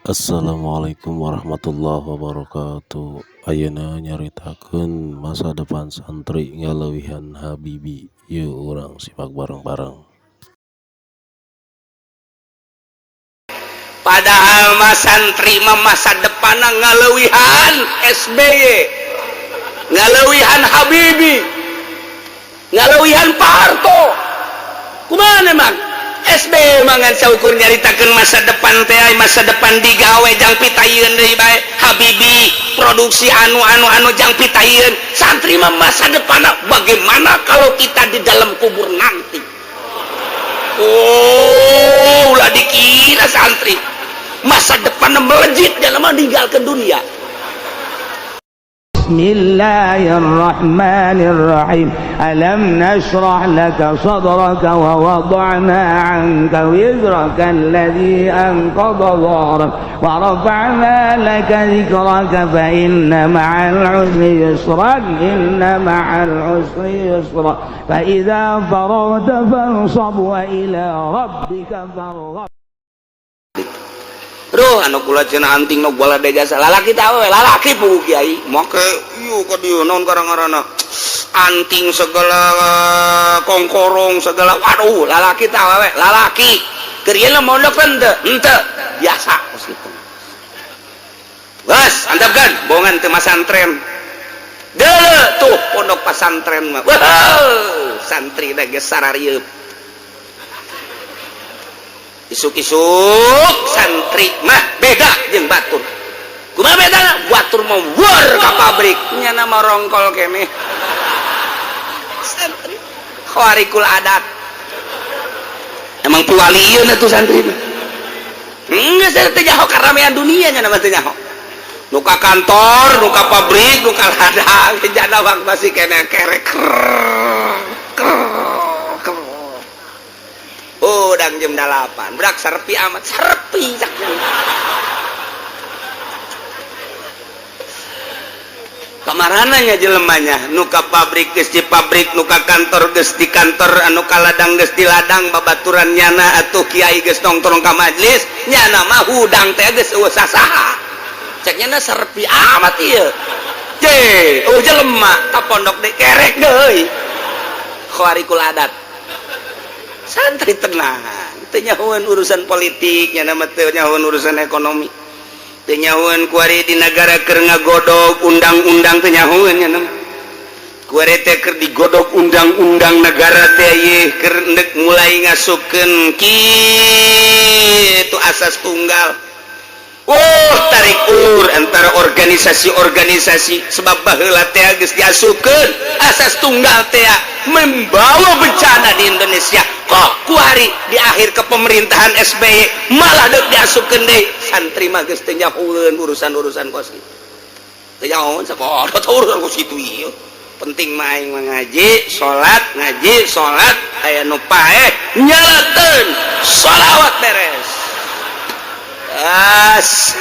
Assalamualaikum warahmatullahi wabarakatuh. Ayeuna nyaritakeun masa depan santri ngaleuwihan Habibie. Yeuh urang simak bareng-bareng. Padahal mah santri mah masa depan ngaleuwihan SBY, ngaleuwihan Habibie, ngaleuwihan Pak Harto. Kumaha emang? SBY mah ngan saukur nyaritakeun masa depan teh, masa depan digawe jang pitayeun deui bae. Habibie produksi anu anu anu jang pitayeun. Santri mah masa depan bagaimana kalau kita di dalam kubur nanti? Oh, ulah dikira santri masa depan melejit dalam meninggalkan dunia. بسم الله الرحمن الرحيم ألم نشرح لك صدرك ووضعنا عنك وزرك الذي أنقض ظهرك ورفعنا لك ذكرك فإن مع العسر يسرا إن مع العسر يسرا فإذا فرغت فانصب وإلى ربك فارغب. Duh, anu kula cenah anting nu bola de jasa lalaki teh awewe lalaki pugu kiai make ieu ka dieu naon karang-karana anting segala kongkorong segala, waduh, lalaki teh awewe lalaki keur ieu mondok henteu henteu biasa kos kitu geus antepkeun bongan teu masantren deuleu tuh pondok pasantren mah, wah, santri da geus sararieub isuk-isuk. Santri mah beda jeung batur. Kumaha beda? Batur mah war ka pabrik, nyana mah rongkol keneh. Santri khawarikul adat, emang piwalieun atuh santri mah. Geus teu nyaho karamean dunia, nyana mah teu nyaho nu ka kantor, nu ka pabrik, nu ka ladang, jana bang masih keneh kerek krrr. Udang jam 8 berak serpi amat serpi kemarananya jelemanya nu ka pabrik geus di pabrik, nu ka kantor geus di kantor, anu ka ladang geus di ladang. Babaturan nyana atuh kiai geus nongkrong ka majlis, nyana mah hudang teh geus eueuh sasaha. Cek nyana serpi amat ieu je, oh, jelema ka pondok deui kerek deui. Khawarikul adat. Santri tenang, teu nyahoeun urusan politik, nyana mah teu nyahoeun urusan ekonomi, teu nyahoeun kuari di negara keur ngagodog undang-undang, teu nyahoeun nyana mah. Kuari teh keur digodog undang-undang negara teh ieu keur endek mulai ngasupkeun kitu asas tunggal. Oh, tarik ulur antara organisasi-organisasi sebab baheula teh geus diasupkeun asas tunggal teh membawa bencana di Indonesia. Kok kuari di akhir kepemerintahan SBY malah deuk diasupkeun deui? Santri mah geus teu nyahoeun urusan-urusan kos kitu, teu nyahoeun sakola urusan kos kitu ieu. Penting mah aing mah ngaji salat, ngaji salat, aya nu paeh nyalateun sholawat, beres. As.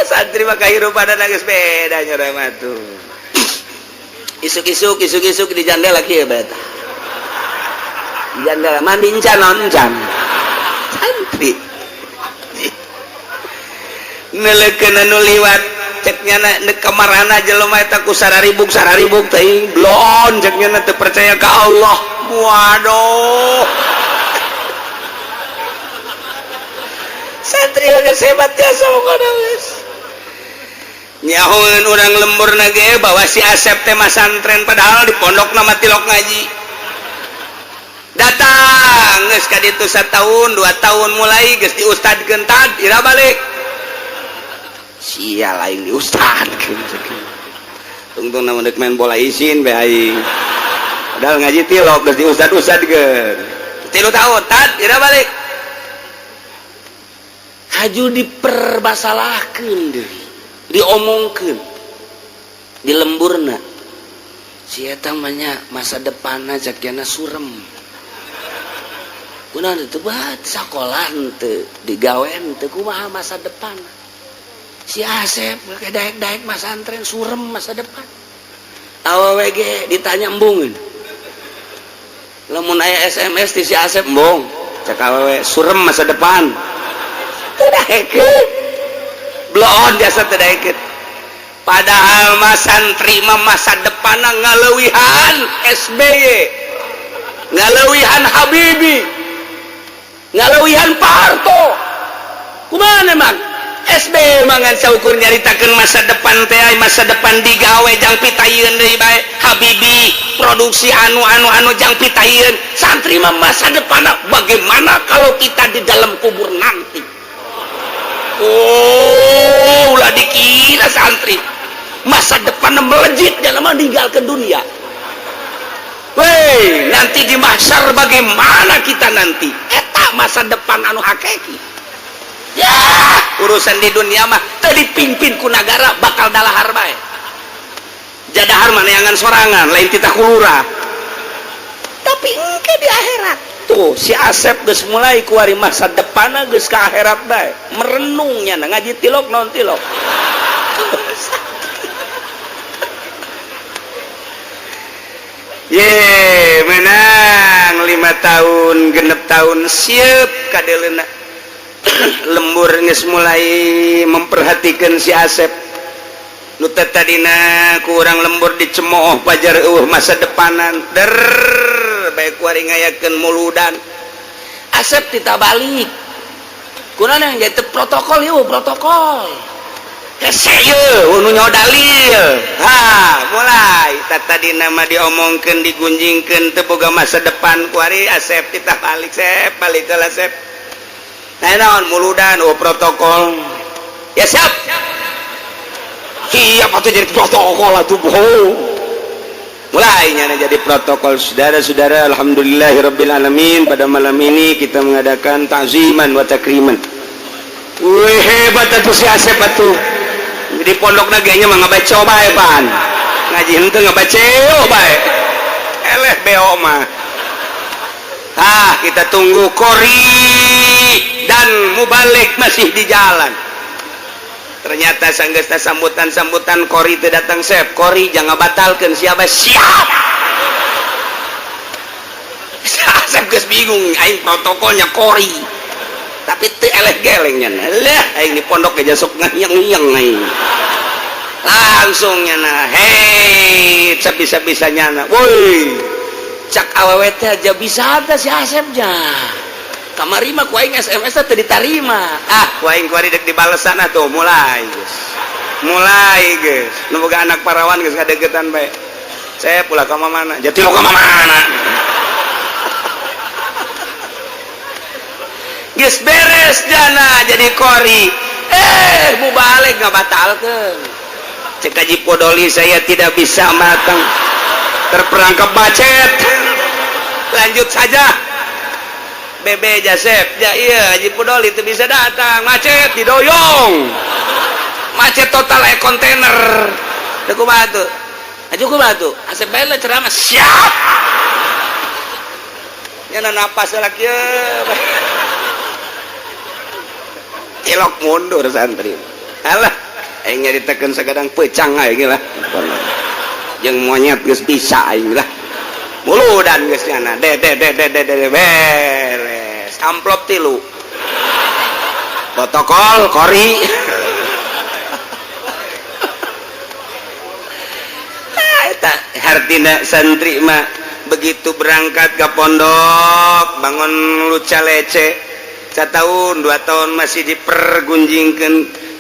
Santri mah kahirupan geus beda nya mah tuh. Isuk-isuk, isuk-isuk di jandela kieu bae tah. Di jandela mandi encan, naon encan. Santri. Neuleukeun anu liwat, cek nyana neuk kamarana jelema eta ku sararibuk sararibuk teuing blon, cek nyana teu percaya ka Allah. Waduh. Santri geus hebat jasa pokona geus. Nyahoeun urang lembur ge bahwa si Asep teh masantren, padahal di pondok nama tilok ngaji. Datang geus ka ditu satahun, 2 tahun, mulai geus diustadkeun, tad ira balik. Sia aing diustadkeun. Tungtung nama deuk main bola isin be aing. Padahal ngaji tilok, geus diustad-ustadkeun. 3 tahun, tad ira balik. Haju dipermasalahkeun deui, diomongkeun di lemburna si eta mah nya masa depanna cek nya surem. Kunaon teu bat sakola henteu, digawe henteu, kumaha masa depan? Si Asep daek-daek masantren surem masa depan. Awewe ge ditanya embungeun. Lamun aya SMS ti si Asep embung. Cek awewe surem masa depan. Teu daekeun. Bloon jasa teu daekeun. Padahal mah santri mah masa depanna ngaleuwihan SBY, ngaleuwihan Habibie, ngaleuwihan Pak Harto. Kumaha emang? SBY mangan saukur nyaritakeun masa depan teh, masa depan digawe jang pitayeun deui bae. Habibie produksi anu anu anu jang pitayeun. Santri mah masa depan bagaimana kalau kita di dalam kubur nanti? Oh, ulah dikira santri masa depan melejit dalam meninggalkan dunia. Weh, nanti di mahsyar bagaimana kita nanti? Eta masa depan anu hakiki. Ya, urusan di dunia mah teu dipimpin ku nagara bakal dalahar bae. Jadahar mah neangan sorangan, lain titah kulura. Tapi engke di akhirat tuh si Asep geus mulai kuari masa depanna geus ka akhirat bae. Merenungnya ngaji tilok non tilok. Ye, menang 5 tahun 6 tahun siap kadeleuna. Lembur geus mulai memperhatikan si Asep. Nu teh tadina ku urang lembur dicemooh pajar eueuh masa depanan. Der bae kuari ngayakeun muludan. Asep tita balik. Kunaon yang jadi protokol yeuh protokol. Hese yeuh nu nyaho dalil. Ha, mulai tadi nama diomongkeun digunjingkeun teu boga masa depan kuari Asep titah balik sep balik ke Asep. Nah, naon muludan oh protokol. Ya siap. Siap atuh jadi protokol atuh bohong. Mulai nyana jadi protokol. Saudara-saudara, alhamdulillahirabbil alamin, pada malam ini kita mengadakan ta'ziman wa takriman. Wih, hebat atuh si Asep atuh. Di pondok kayaknya mah ngabaca bae pan. Ngaji henteu ngabaca bae. Eleh beo mah. Ah, kita tunggu kori dan mubalik masih di jalan. Ternyata sanggeus sambutan-sambutan kori teu datang. Sep, kori jangan batalkeun siapa siap. Asep geus bingung aing protokolnya kori. Tapi teu eleh geleng nya. Lah aing di pondok ge sok ngayang-ngayang aing. Langsung nyana, hei, bisa-bisa nyana. Woi, cak awewe teh aja bisa teh si Asep nya. Kamari mah ku aing SMS teh teu ditarima. Ah, ku aing kuari dek dibalesan atuh mulai geus. Mulai geus. Nu boga anak parawan geus ngadeukeutan bae. Saya pula ka mana? Jati lo ka mana? Geus beres jana jadi kori. Mubalik ngabatalkeun. Cek Haji Podoli saya tidak bisa matang. Terperangkap macet. Lanjut saja. Bebe Jasep, ya iya Haji Podoli itu bisa datang, macet didoyong. Macet total kontainer. Teu kumaha tuh? Haji kumaha tuh? Asep bae lah ceramah siap. Nya napas lagi kieu. Cilok mundur santri. Alah, aing nyaritakeun sagadang pecang aing lah. Jeung monyet geus bisa aing lah. Muludan geus nyana. De de de de de de beres. Amplop 3. Protokol kori. Eta hartina santri mah begitu berangkat ke pondok bangun luca lece. 1 tahun 2 tahun masih dipergunjingkeun.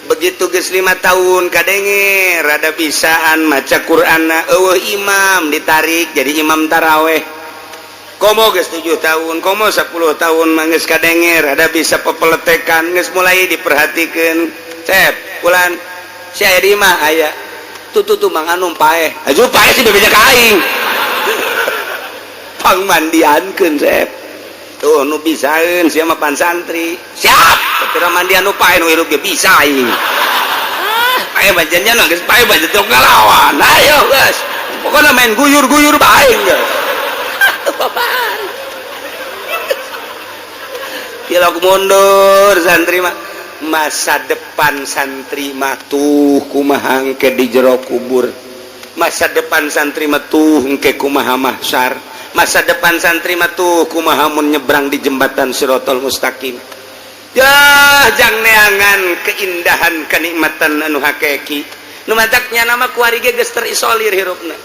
Begitu geus 5 tahun kadenge rada bisaan maca Qur'anna eueuh imam ditarik jadi imam taraweh. Komo geus 7 tahun, komo 10 tahun mah geus kadenge rada bisa pepeletekan geus mulai diperhatikeun. Cep, bulan si aya di imah aya. Tuh tuh tuh mang anu paeh. Aju paeh sih bebeja ka aing. Pangmandiankeun Cep. Tuh nu bisaeun sia mah pan santri. Siap. Teu mandian nu paeh nu hirup ge bisa aing. Ah, paeh bajannya geus paeh bajan teu ngalawan. Ayo geus. Pokona main guyur-guyur bae geus. Babar. Tilok mundur santri mah. Masa depan santri mah tuh kumaha engke di jero kubur. Masa depan santri mah tuh engke kumaha mahsyar. Masa depan santri mah tuh kumaha mun nyebrang di jembatan Sirotol Mustaqim. Yah, jang neangan keindahan kenikmatan anu hakiki. Nu mataknya nama kuari ge geus terisolir hirupna.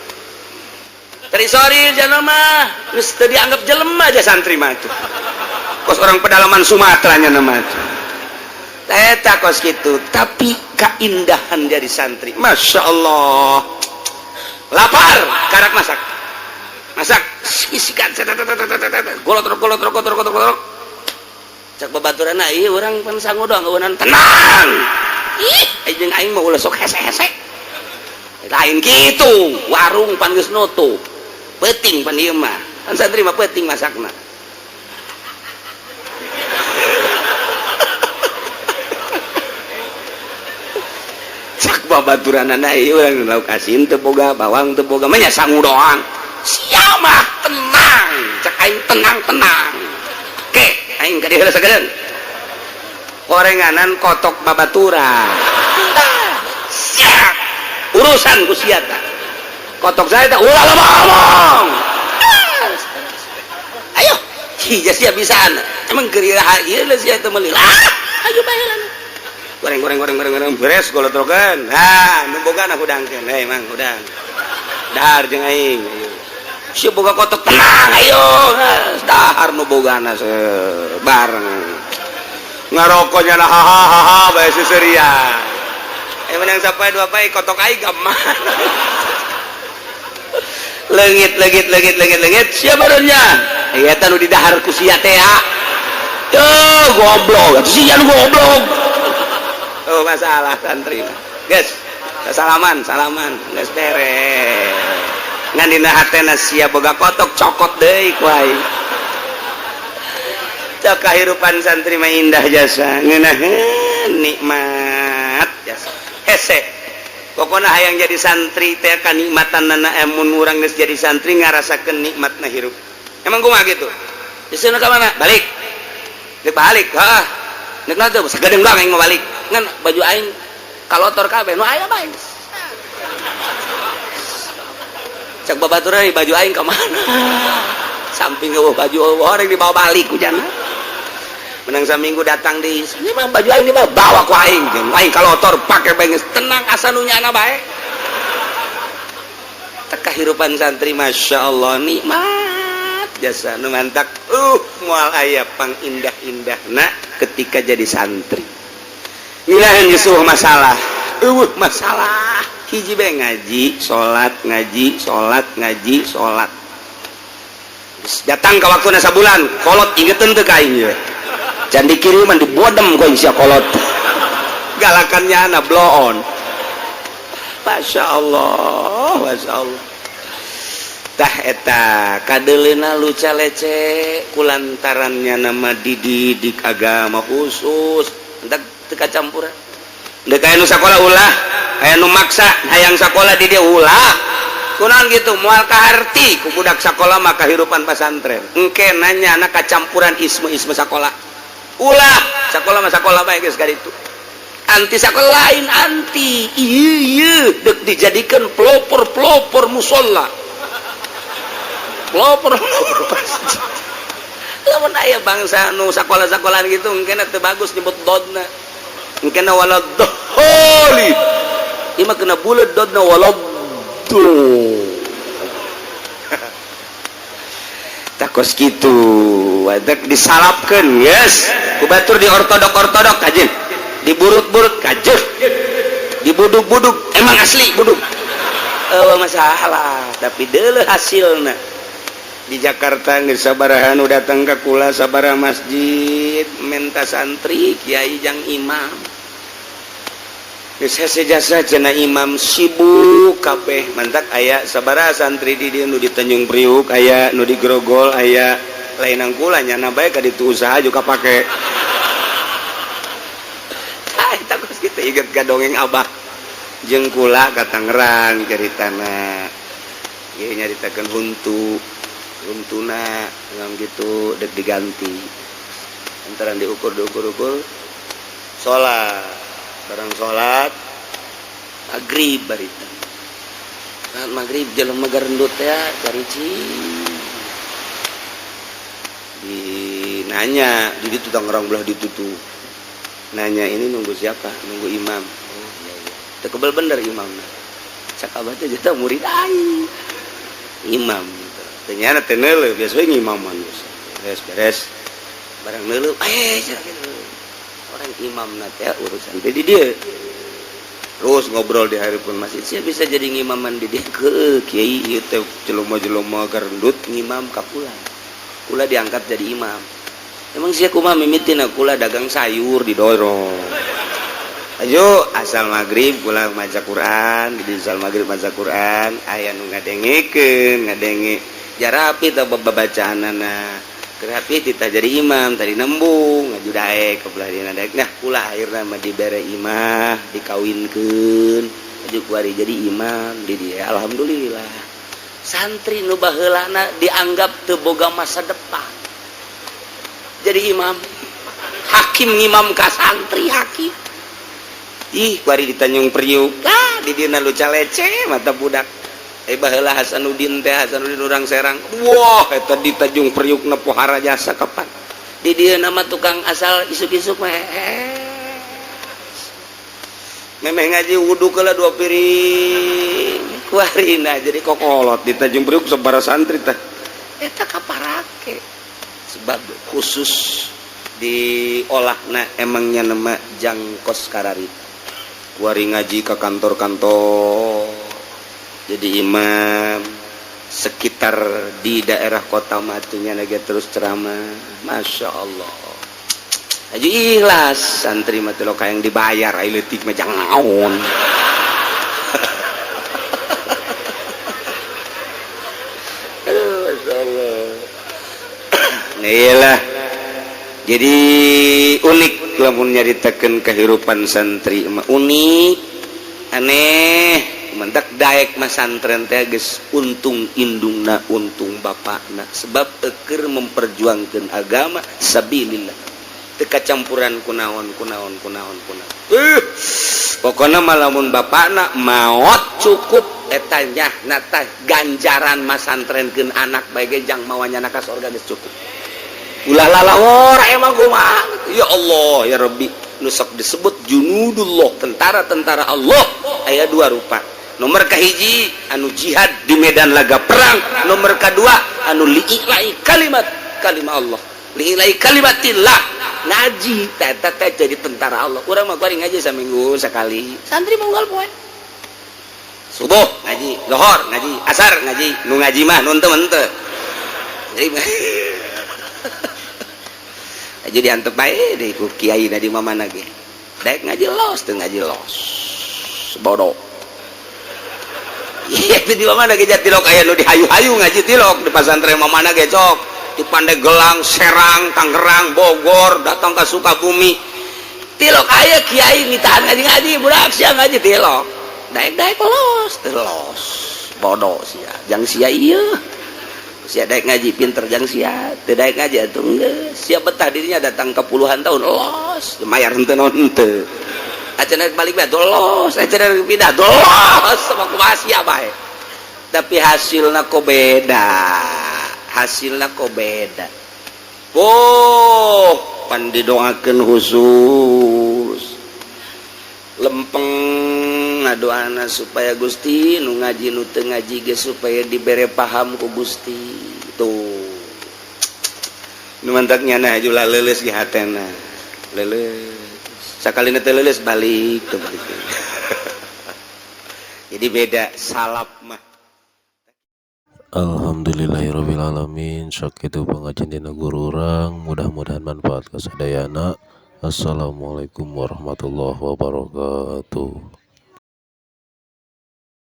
Terisolir jana mah geus teu dianggap jelema aja santri mah tuh. Kos orang pedalaman Sumatera nya nama tuh. Eta kos gitu, tapi keindahan dari santri. Masya Allah. Lapar, karak masak. Masak, isikan, golot golot golot golot golot. Cak babaturan, ieu urang pan sangu doang eueunan tenang. Ih, jeung aing mah ulah sok hese-hese. Lain gitu, warung pan geus nutup. Peuting pan ieu mah. Kan santri mah peuting masakna. Cak babaturanana ieu urang lauk asin teu boga, bawang teu boga, mah nya sangu doang. Sia mah tenang, cak aing tenang-tenang. Ke, aing ka dieu heula sagedeun. Korenganan kotok babaturan. Siap. Urusan ku sia tah. Kotok saya tah ulah loba ngomong. Ayo, hija sia bisaan. Emang keur ieu sia teh meuli. Ah, ayo bae lah. Goreng goreng goreng goreng goreng beres golotrokeun. Nah, nu bogana hudangkeun. Hei mang hudang. Dahar jeung aing. Ayo. Si boga kotok tenang ayo. Dahar nu bogana bareng. Ngarokoknya lah hahaha bae seuseurian. Menang sampai dua pai kotok aing gaman. Leungit leungit leungit leungit leungit sia barunya. Ieu teh nu di dahar ku sia teh. Tuh goblok, sia nu goblok. Oh masalah santri. Guys, salaman, salaman, geus beres. Ngan dina hatena sia boga kotok cokot deui ku aing. Cak kahirupan santri mah indah jasa, ngeunaheun nikmat jasa. Hese. Pokona hayang jadi santri teh kanikmatanana mun urang geus jadi santri ngarasakeun nikmatna hirup. Emang kumaha gitu? Disuruh ka mana? Balik. Dek balik, hah. Nek naon teh sagedeung doang aing mau balik. Ngan baju aing kalotor kabeh nu aya bae. Cak babaturan baju aing ka mana? Samping eueuh baju orang dibawa balik ku jana. Menang saminggu datang di ini mah baju aing dibawa bawa ku aing. Jeung aing kalotor pake bae geus tenang asa nu nyana bae. Teh kahirupan santri Masya Allah nikmat jasa nu mantak moal aya pangindah-indahna ketika jadi santri. Ngilaheun geus eueuh masalah. Eueuh masalah. Hiji bae ngaji, salat, ngaji, salat, ngaji, salat. Datang ke waktuna sabulan, kolot ingeteun teu ka aing ieu. Can dikiriman dibodem ku sia kolot. Galakannya ana bloon. Masya Allah, Masya Allah. Tah eta kadeleuna luca lece kulantarannya nama dididik agama khusus. Entak teu kacampuran. Deuk aya nu sakola ulah, aya nu maksa hayang sakola di dia ulah. Kunaon gitu moal kaharti ku budak sakola mah kahirupan pasantren. Engke nanya anak kacampuran isme-isme sakola. Ulah, sakola mah sakola bae geus kaditu. Anti sakola lain anti. Ieu ieu deuk dijadikeun pelopor-pelopor musola. Pelopor-pelopor masjid. Lamun aya bangsa nu sakola-sakolaan gitu engke teu bagus nyebut dodna. Engke walad dholi. Ieu mah kena buleud dodna walad tuh. Takos gitu, wadak disalapkeun, yes. Ku batur di ortodok-ortodok kajeun. Diburut-burut kajeun. Dibuduk-buduk, emang asli buduk. Eueuh masalah, tapi deuleuh hasilna. Di Jakarta geus sabaraha nu datang ka kula sabaraha masjid menta santri kiai jang imam. Geus hese jasa cenah imam sibuk kabeh mantak aya sabaraha santri di dieu nu di Tanjung Priuk aya nu di Grogol aya lain kula nyana bae ka ditu usaha juga pake. Tah eta geus kitu inget ka dongeng abah jeung kula ka Tangerang caritana. Ieu nyaritakeun huntu huntuna ngam gitu dek diganti. Antara diukur diukur-ukur salat barang salat maghrib barita. Salat maghrib jelema garendut ya caricing. Dinanya di ditu Tangerang belah ditu tuh. Nanya ini nunggu siapa? Nunggu imam. Oh iya. Teu kebel bener imamna. Cak abah teh jatah murid aing. Imam gitu. Ternyata teh neuleuh biasa we ngimaman beres beres. Barang neuleuh cenah gitu. Orang imamna teh urusan teh di dieu. Terus ngobrol di hari pun masih sia bisa jadi ngimaman di dieu ke kiai ieu teh jelema-jelema garendut ngimam ka kula. Kula diangkat jadi imam. Emang sia kumaha mimitina kula dagang sayur didorong. Ayo asal maghrib kula maca Quran, di asal maghrib maca Quran, aya nu ngadengekeun, ngadenge jarapi tah babacaanana. Kerapi tita jadi imam tadi nembung ngaju daek ke belah dina daek. Nah kula akhirna mah dibere imah, dikawinkeun, aju kuari jadi imam di dia. Alhamdulillah. Santri nu baheulana dianggap teu boga masa depan. Jadi imam, hakim ngimam ka santri hakim. Ih, kuari di Tanjung Priuk. Ah, di dina lu calece mata budak. Baheula Hasanuddin teh, Hasanuddin urang Serang. Wah, eta di Tanjung Priuk na pohara jasa kapan. Di dieu nama tukang asal isuk-isuk mah. Memeh ngaji wudu keula dua piring. Kuarina jadi kokolot di Tanjung Priuk sabaraha santri teh. Eta kaparake. Sebab khusus diolahna emangnya nama jangkos kararita. Kuari ngaji ke kantor-kantor jadi imam sekitar di daerah kota matunya lagi terus ceramah. Masya Allah, aja ikhlas santri mah teh yang dibayar ai leutik mah jangan. Aduh, Masya Allah. Iyalah, jadi unik lamun nyaritakeun kehidupan santri mah, unik aneh. Mendak daek mah santren teh geus untung indungna untung bapakna sebab eukeur memperjuangkeun agama sabilillah teu kacampuran kunaon kunaon kunaon kunaon. Pokona mah lamun bapakna maot cukup eta nyahna teh ganjaran masantrenkeun anak bae ge jang mawa nyana ka sorga geus cukup. Ulah lalawor emang kumaha ya Allah ya Rabbi. Nu sok disebut junudullah, tentara-tentara Allah aya dua rupa. Nomor kahiji anu jihad di medan laga perang, nomor kedua anu liilai kalimat kalimah Allah, liilai kalimatillah ngaji teh teh jadi tentara Allah. Urang mah kuari ngaji saminggu sekali, santri mah unggal poe. Subuh ngaji, lohor ngaji, asar ngaji, nu ngaji mah nu henteu henteu. Jadi aja diantep bae deui ku kiai na di mamana ge. Daek ngaji los teu ngaji los. Bodoh. Iya itu di mana ge tilok aya nu dihayu-hayu ngaji tilok di pasantren mamana ge cok. Di Pandeglang, Serang, Tangerang, Bogor, datang ke Sukabumi. Tilok aya kiai nitahan ngaji-ngaji budak siang ngaji tilok. Daek-daek los teu los. Bodoh sia. Jang sia ieu. Sia daek ngaji pinter jang sia, teu daek ngaji atuh geus. Sia betah dirinya datang ke puluhan tahun los, mayar henteu naon henteu. Acan balik bae los, acan pindah los, sama kumaha sia bae. Tapi hasilna kok beda. Hasilna kok beda. Oh, pan didoakeun khusus. Lempeng ngadoana supaya Gusti nu ngaji nu teu ngaji ge supaya dibere paham ku Gusti. Tuh. Nu mantak nyana ulah leuleus di hatena. Leuleus. Sakalina teu leuleus balik tuh balik. Jadi beda salaf mah. Alhamdulillahirobbilalamin. Sakitu pengajian dina guru urang, mudah-mudahan manfaat kasadayana. Assalamualaikum warahmatullahi wabarakatuh.